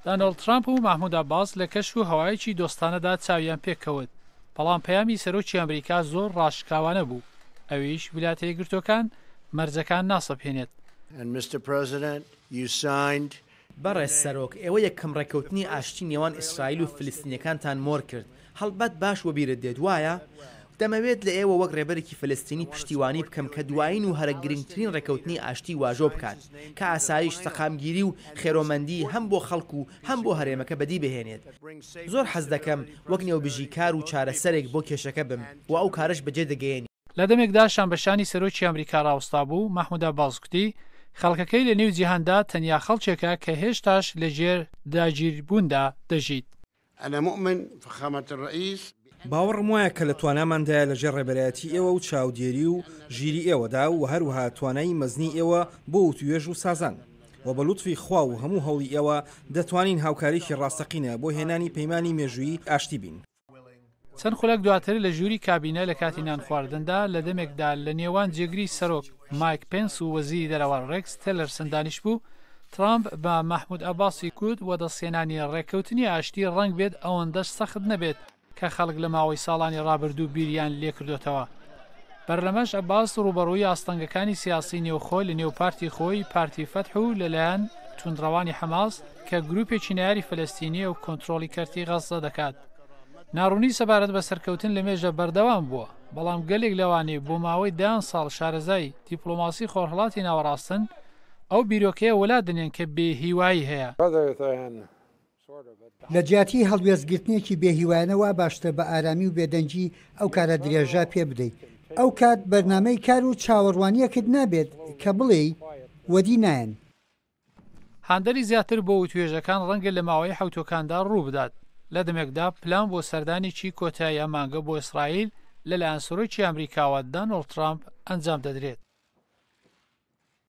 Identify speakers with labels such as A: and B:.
A: دانۆڵد ترامپ و مەحمود عەباس لە کەش و هەوایەکی دۆستانەدا چاویان پێککەوت، بەڵام پەیامی سەرۆکی ئەمریکا زۆر ڕاشکاوانە بوو، ئەویش ویلایەتە یەکگرتووەکان مەرجەکان ناسەپێنێت.
B: بەڕێز سەرۆک، ئێوە یەکەم ڕێککەوتنی ئاشتی نێوان ئیسرائیل و فلستینیەکانتان مۆر کرد، هەڵبەت باش وەبیرت دێت، وایە؟ دەمەوێت لە ئێوە وەک ڕێبەرێکی فەلەستینی پشتیوانی بکەم کە دوایین و هەرە گرنگترین ڕێککەوتنی ئاشتی واژۆ بکات کە ئاسایش، سەقامگیری و خێرۆمەندی هەم بۆ خەڵک و هەم بۆ هەرێمەکە بەدی بهێنێت. زۆر حەز دەکەم وەک نێوبژیکار و چارەسەرێک بۆ کێشەکە بم و ئەو کارەش بەجێ دەگەیەنین.
A: لە دەمێکدا شانبەشانی سەرۆکی ئەمریکا ڕاوەستابوو، مەحمود عەباس گوتی، خەڵکەکەی لە نێو جیهاندا تەنیا خەڵکێکە کە هێشتاش لە ژێر داگیربووندا دەژیت.
C: انا مؤمن فخامە الرئیس.
D: باوەڕم وایە کە لە تواناماندایە لە ژێر ڕێبەرایەتی ئێوە و چاودێری و ژیری ئێوەدا و هەروەها توانایی مەزنی ئێوە بۆ وتووێژ و سازان و بە لوتفی خوا و هەموو هەوڵی ئێوە دەتوانین هاوکارێکی ڕاستەقینە بۆ هێنانی پەیمانی مێژوویی ئاشتی بین.
A: چەند خولەک دواتر لە ژووری کابینە لە کاتی نانخواردندا لە دەمێکدا لە نێوان جێگری سەرۆک مایک پێنس و وەزیری دەرەوە ڕێکس تێلەرسن دانیشتبوو، ترامپ بە مەحمود عەباسی گوت وەدەستهێنانی ڕێککەوتنی ئاشتی ڕەنگ بێت ئەوەندەش سەخت نەبێت کە خەڵک لە ماوەی ساڵانی ڕابردوو بیریان لێکردۆتەوە. بەر لەمەش عەباس ڕووبەڕووی ئاستەنگەکانی سیاسی نێوخۆ لە نێو پارتی خۆی، پارتی فەتح و لەلایەن توندڕەوانی حەماس کە گروپێکی نەیاری فەلەستینییە و کۆنترۆڵی کەرتی غەززە دەکات. ناڕوونی سەبارەت بە سەرکەوتن لە مێژە بەردەوام بووە، بەڵام گەلێک لەوانەی بۆ ماوەی دەیان ساڵ شارەزای دیپلۆماسی خۆرهەڵاتی ناوەڕاستن، ئەو بیرۆکەیە وەلا دەنێن کە بێهیوایی هەیە.
E: لە جیاتی هەڵوێستگرتنێکی بێهیوایانە وا باشترە بە ئارامی و بێدەنگی ئەو کارە درێژە پێ بدەیت. ئەو کات بەرنامەی کار و چاوەڕوانییەکت نابێت کە بڵێی وەدی نایەن.
A: هاندەری زیاتر بۆ وتوێژەکان ڕەنگە لە ماوەی حەوتووەکاندا ڕووبدات، لە دەمێکدا پلان بۆ سەردانێکی کۆتایی ئەم مانگە بۆ ئیسرائیل لەلایەن سەرۆکی ئەمریکاوە دانۆڵد ترامپ ئەنجام دەدرێت.